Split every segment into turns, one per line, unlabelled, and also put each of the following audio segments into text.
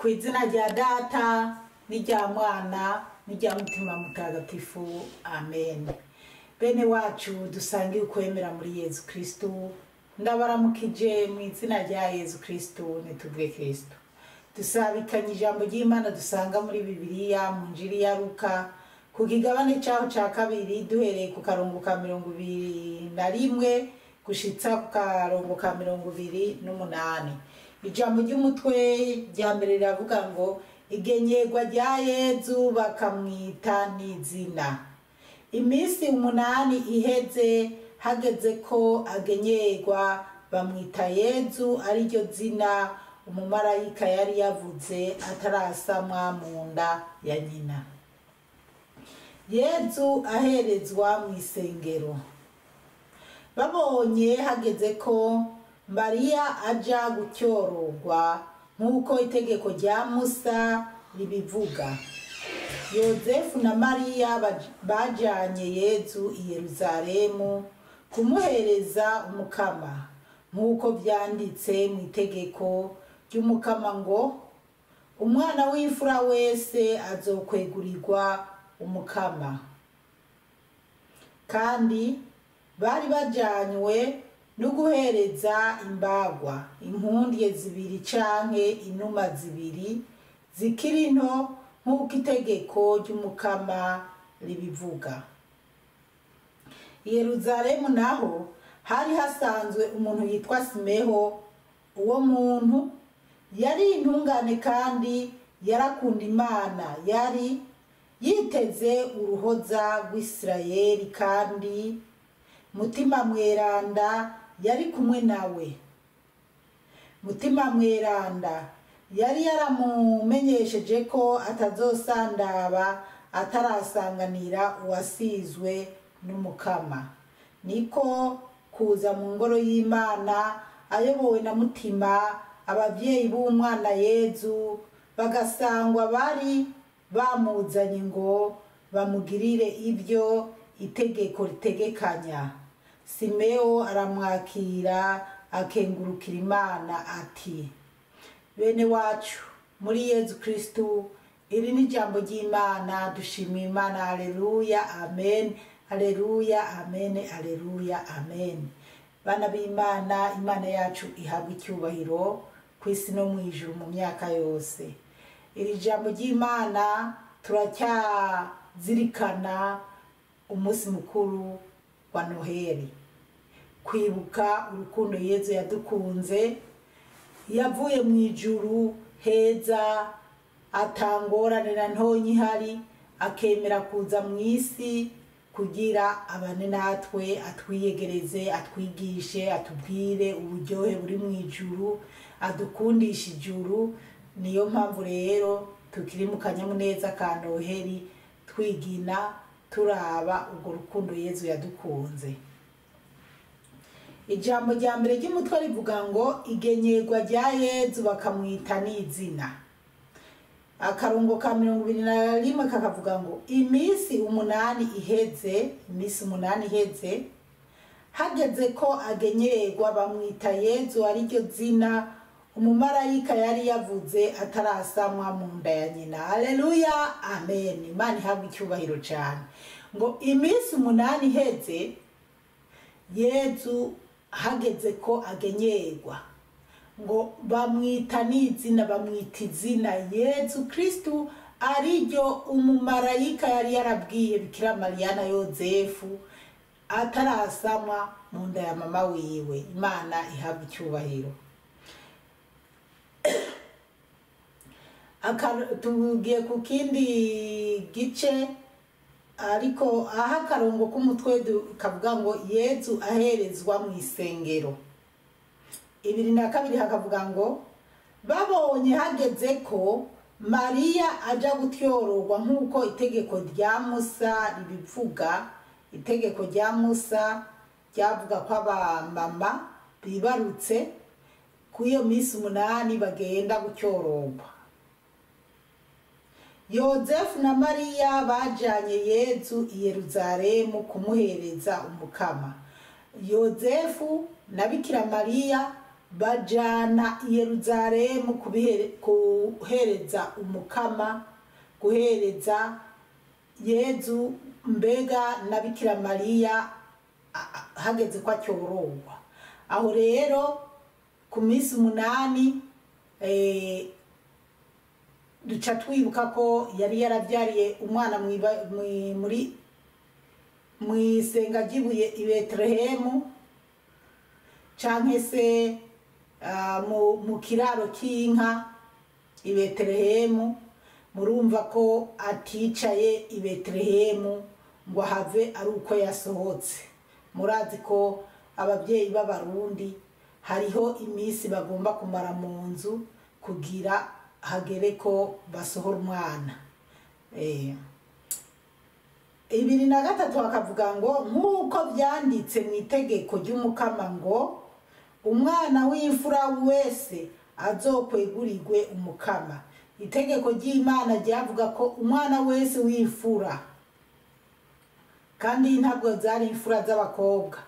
Ku izina rya Data n'irya Mwana n'irya Mutima Mutagatifu, amen. Bene wacu dusangiye ukwemera muri Yezu Kristu, ndabaramukije mu izina rya Yezu Kristu, nitubwe Kristu. Dusabikanye ijambo ry'Imana dusanga muri Bibiliya mu Njiri ya Luka ku kigabane caho ca kabiri, duhereye ku karongo ka 21 gushitsa ku karongo ka 28. Ijambo ry'umutwe rya mbere riravuga ngo igenyerwa rya Yezu bakamwita n'izina. Iminsi 8 iheze hageze ko agenyerwa bamwita Yezu, ariryo zina umumarayika yari yavuze atarasamwa mu nda ya nyina. Yezu aherezwa mu isengero. Babonye hageze ko Mariya aja gutyororwa nk'uko itegeko rya Musa ribivuga, Yozefu na Mariya bajanye Yezu i Yeruzalemu kumuhereza Umukama, nk'uko vyanditse mu itegeko ry'Umukama ngo umwana w'imfura wese azokwegurirwa Umukama. Kandi bari bajanywe no guhereza imbagwa, impundye zibiri canke inuma zibiri zikiri nto, nk'uko itegeko ry'Umukama ribivuga. I Yeruzalemu naho hari hasanzwe umuntu yitwa Simeho. Uwo muntu yari intungane kandi yarakunda Imana, yari yiteze uruhoza rw'Isirayeli, kandi Mutima Mweranda yari kumwe nawe. Mutima Mweranda yari yaramumenyesheje ko atazosandaba atarasanganira uwasizwe n'Umukama. Niko kuza mu ngoro y'Imana ayobowe na Mutima, abavyeyi b'umwana Yezu bagasangwa bari bamuzanye ngo bamugirire ibyo itegeko ritegekanya. Simeo aramwakira akengurukira Imana ati: Bene wacu muri Yezu Kristu, iri ni ijambo ry'Imana, dushimiye Imana. Haleluya, amen, haleluya, amen, haleluya, amen. Bana b'Imana, Imana yacu ihabwa icyubahiro ku isi no mu ijuru mu myaka yose. Iri jambo ry'Imana turacyazirikana umunsi mukuru wa Noheli, kwibuka urukundo Yezu yadukunze. Yavuye mu ijuru heza atangorane na ntonyi ihari, akemera kuza mu isi kugira abane natwe, atwiyegereze, atwigishe, atubwire uburyohe buri mu ijuru, adukundishe ijuru. Niyo mpamvu rero tukiri mu kanyamuneza ka Noheli, twigina turaba urwo rukundo Yezu yadukunze. Ijambo rya mbere ry'umutwe rivuga ngo igenyerwa rya Yezu bakamwita n'izina. Akarongo ka 21 kakavuga ngo iminsi 8 iheze, iminsi 8 iheze hageze ko agenyerwa bamwita Yezu, ariryo zina umumarayika yari yavuze atarasamwa mu nda ya nyina. Haleluya, amen. Imana ihabwe icyubahiro cyane. Ngo iminsi 8 iheze Yezu hageze ko agenyerwa, ngo bamwita n'izina, bamwita izina Yezu Kristu, ariryo umumarayika yari yarabwiye Bikira Mariya na Yozefu atarasamwa mu nda ya mama wiwe. Imana ihabwe icyubahiro. Tugiye ku kindi gice, ariko aho akarongo k'umutwe kavuga ngo Yezu aherezwa mu isengero. 22 hakavuga ngo babonye hageze ko Mariya aja gutyororwa nk'uko itegeko rya Musa ribivuga. Itegeko rya Musa ryavuga ko abamama bibarutse ku iyo minsi 8 bagenda gutyororwa. Yozefu na Mariya bajanye Yezu i Yeruzalemu kumuhereza Umukama. Yozefu na Bikira Mariya Bajana i Yeruzalemu guhereza umukama, guhereza Yezu mbega na Bikira Mariya hageze ko acyororwa. Aho rero ku minsi 8 duca twibuka ko yari yarabyariye umwana muri mwisenga ry'ibuye i Betelehemu, canke se mu kiraro cy'inka i Betelehemu. Murumva ko aticaye i Betelehemu ngo ahave ari uko yasohotse. Murazi ko ababyeyi b'Abarundi hariho iminsi bagomba kumara mu nzu kugira hagere ko basohora umwana. 23 bakavuga ngo nk'uko byanditse mu itegeko ry'umukama ngo umwana w'imfura wese azokwegurirwe umukama. Itegeko ry'Imana ryavuga ko umwana wese w'imfura, kandi ntabwo zari imfura z'abakobwa,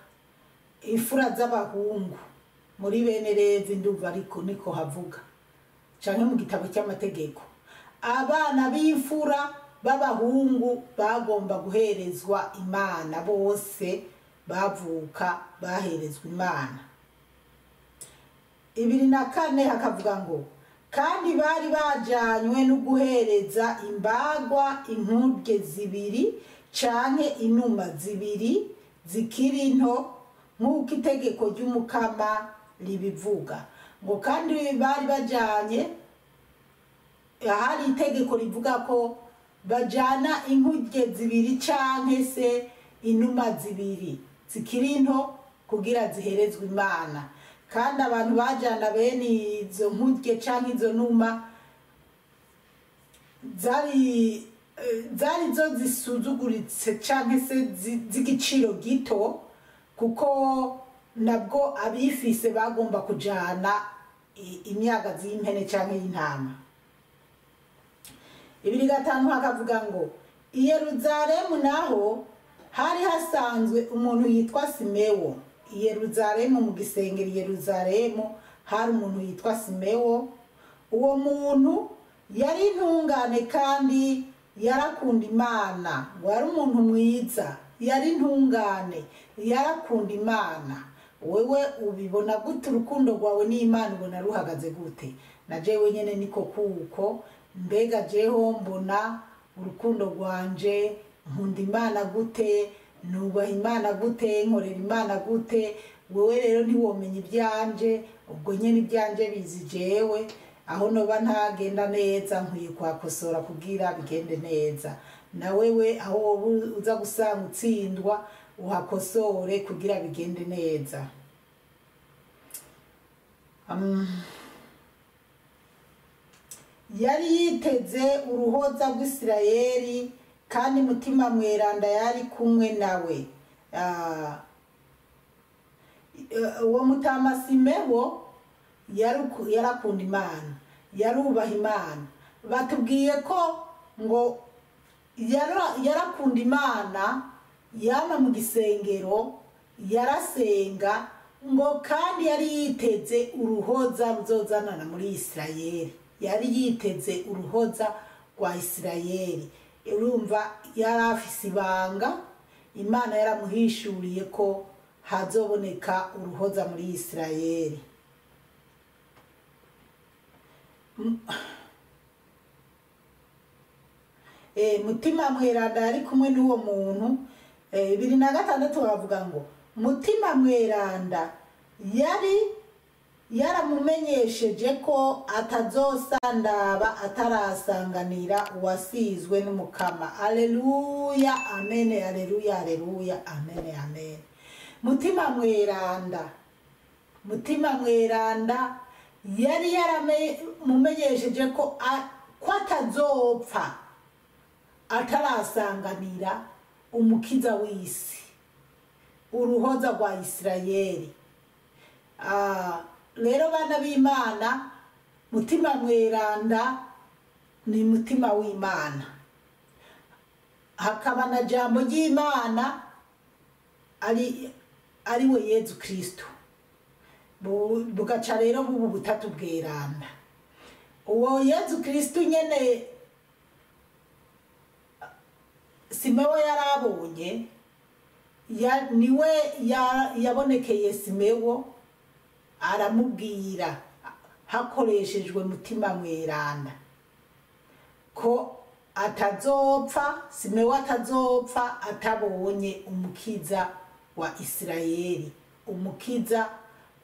imfura z'abahungu muri bene Levi, ndumva ariko niko havuga canke mu gitabo cy'amategeko, abana b'imfura b'abahungu bagomba guherezwa Imana, bose bavuka baherezwa Imana. 24 hakavuga ngo kandi bari bajanywe no guhereza imbagwa inkurye 2 canke inuma 2 zikiri nto nk'uko itegeko ry'umukama ribivuga. Ngo kandi bari bajanye, hari itegeko rivuga ko bajana inkurye 2 canke se inuma 2 zikiri nto kugira ziherezwe Imana. Kandi abantu bajana bene izo nkurye canke izo numa zari zo zisuzuguritse canke se z'igiciro gito, kuko nabwo abifise bagomba kujana imyagazi y'impene canke y'intama. 25 hakavuga ngo i Yeruzalemu naho hari hasanzwe umuntu yitwa Simewo. I Yeruzalemu mu gisengero i Yeruzalemu hari umuntu yitwa Simewo. Uwo muntu yari intungane kandi yarakunda Imana, ngo yari umuntu mwiza, yari intungane, yarakunda Imana. Wewe ubibona gute urukundo rwawe n'Imana, ubona ruhagaze gute? Na jewe nyene niko kuko, mbega jeho mbona urukundo rwanje, nkunda Imana gute, nubaha Imana gute, nkorera Imana gute? Wewe rero ntiwomenya ibyanje, ubwo nyene ibyanje bizi jewe. Aho noba ntagenda neza nkwiye kuhakosora kugira bigende neza. Na wewe aho uza gusanga utsindwa uhakosore kugira bigende neza. Yari yiteze uruhoza rw'Isirayeli kandi Mutima Mweranda yari kumwe nawe. Uwo mutama Simewo yarakunda Imana, yarubaha Imana. Batubwiye ko ngo yarakunda Imana, yama mu gisengero, yarasenga, ngo kandi yari yiteze uruhoza ruzozanana muri Isirayeli. Yari yiteze uruhoza rwa Isirayeli. Urumva yari afise ibanga, Imana yaramuhishuriye ko hazoboneka uruhoza muri Isirayeli. Mutima Mweranda yari kumwe n'uwo muntu. 26 bavuga ngo Mutima Mweranda yari yaramumenyesheje ko atazosandaba atarasanganira uwasizwe n'umukama. Aleluya, amen, aleluya, aleluya, amen, amen. Mutima Mweranda, Mutima Mweranda yari yaramumenyesheje ko atazopfa atarasanganira umukiza w'isi, uruhoza rwa Isirayeli. Rero bana b'Imana, Mutima Mweranda ni mutima w'Imana, hakaba na jambo ry'Imana ari we Yezu Kristo. Bugaca rero bubu butatu bweranda. Uwo Yezu Kristu nyene Simewo yarabonye, niwe yabonekeye Simewo aramubwira hakoreshejwe Mutima Mweranda ko atazopfa, Simewo atazopfa atabonye umukiza wa Isirayeli, umukiza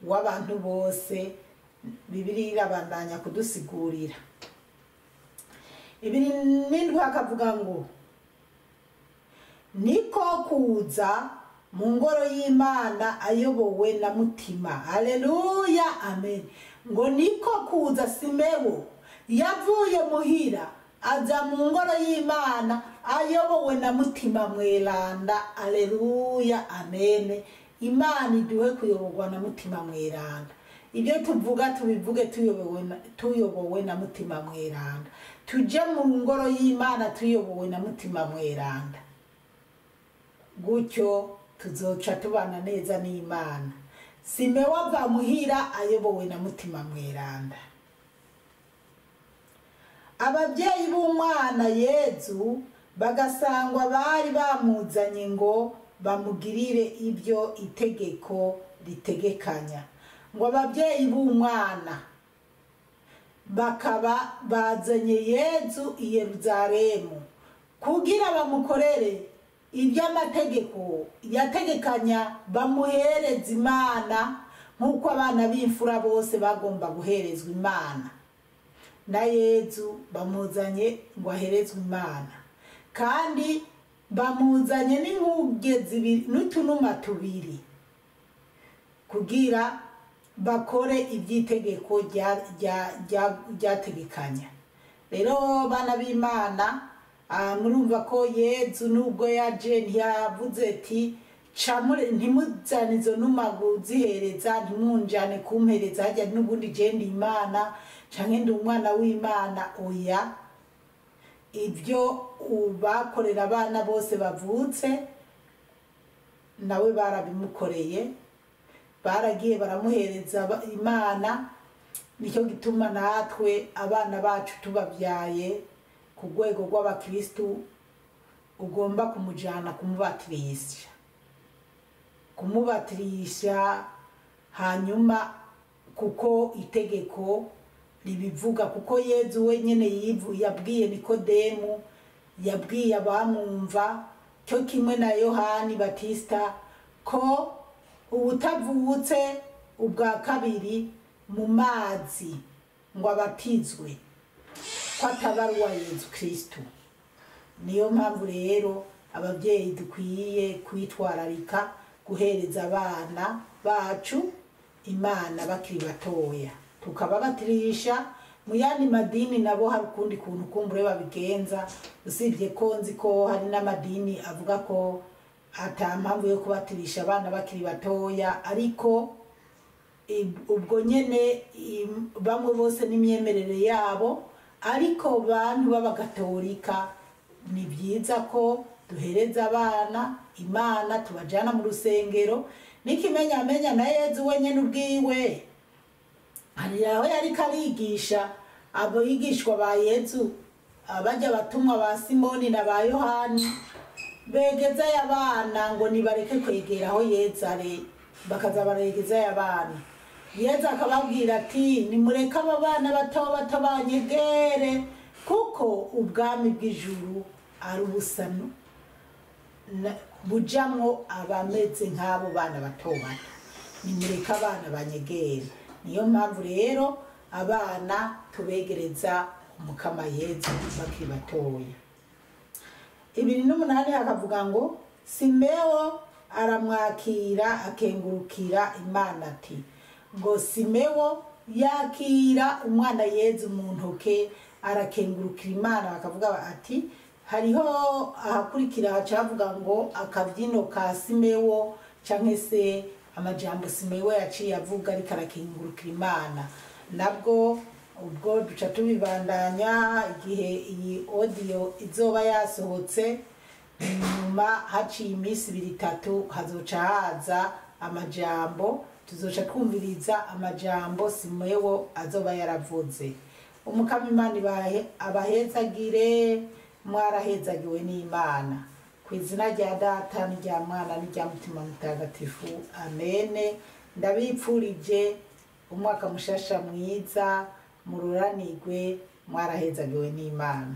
w'abantu bose. Bibiliya irabandanya kudusigurira. 27 akavuga ngo niko kuza mu ngoro y'Imana ayobowe na Mutima. Haleluya, amen. Ngo niko kuza Simewo yavuye muhira aza mu ngoro y'Imana ayobowe na Mutima Mweranda. Haleluya, amen. Imana iduhe kuyoborwa na Mutima Mweranda. Ibyo tuvuga tubivuge tuyobowe na Mutima Mweranda. Tuje mu ngoro y'Imana tuyobowe na Mutima Mweranda. Gutyo tuzoca tubana neza n'Imana. Simewo ava muhira ayobowe na Mutima Mweranda. Ababyeyi b'umwana Yezu bagasangwa bari bamuzanye ngo bamugirire ibyo itegeko ritegekanya. Ngo ababyeyi b'umwana bakaba bazanye Yezu i Yeruzalemu kugira bamukorere iby'amategeko yategekanya, bamuhereza Imana nk'uko abana b'imfura bose bagomba guherezwa Imana. Na Yezu bamuzanye ngo aherezwe Imana, kandi bamuzanye n'inkuge zibiri n'utunuma tubiri kugira bakore iby'itegeko ryategekanya. Rero bana b'Imana, murumva ko Yezu nubwo yaje ntiyavuze ati ntimuzane izo numa kuzihereza, ntimunjane kumpereza hajya n'ubundi je ndi Imana canke ndi umwana w'Imana. Oya, ibyo ubakorera abana bose bavutse nawe barabimukoreye, baragiye baramuhereza Imana. Nicyo gituma natwe abana bacu tubabyaye ku rwego rw'abakristu ugomba kumujana kumubatirisha, hanyuma kuko itegeko ribivuga, kuko Yezu wenyene yabwiye Nikodemu, yabwiye abamwumva cyo kimwe na Yohani Batista ko ubutavutse ubwa kabiri mu mazi ngo abatizwe ko ataba ari uwa Yezu Kristu. Niyo mpamvu rero ababyeyi dukwiye kwitwararika guhereza abana bacu Imana bakiri batoya, tukababatirisha. Mu yandi madini nabo hari ukundi kuntu kumbure babigenza, usibye ko nzi ko hari n'amadini avuga ko ata mpamvu yo kubatirisha abana bakiri batoya, ariko ubwo nyene bamwe bose n'imyemerere yabo. Ariko bantu b'abagatolika ni byiza ko duhereza abana Imana, tubajana mu rusengero. N'ikimenyamenya na Yezu wenyene ubwiwe hari aho yariko arigisha abigishwa ba Yezu, abajya batumwa ba Simoni na ba Yohani, begezayo abana ngo nibareke kwegera aho Yezu ari, bakaza baregezayo abana. Yezu akababwira ati nimureke aba bana bato bato banyegere, kuko ubwami bw'ijuru ari ubusano bujamwo abameze nk'abo bana bato bato. Nimureke abana banyegere. Niyo mpamvu rero abana tubegereza Umukama Yezu bakiri batoya. 28 hakavuga ngo Simewo aramwakira akengurukira Imana ati, ngo Simewo yakira umwana Yezu mu ntoke arakengurukira Imana. Bakavuga ati hariho ahakurikira hacavuga ngo akabyino ka Simewo canke se amajambo Simewo yaciye avuga ariko arakengurukira Imana. Nabwo ubwo duca tubibandanya igihe iyi audio izoba yasohotse. Nyuma haciye iminsi 2-3 hazoca haza amajambo Tuzoca twumviriza amajambo Simewo azoba yaravuze. Umukama Imana abahezagire, mwarahezagiwe n'Imana. Ku izina rya Data n'irya Mwana n'irya Mutima Mutagatifu, amene. Ndabipfurije umwaka mushasha mwiza, mururanirwe, mwarahezagiwe n'Imana.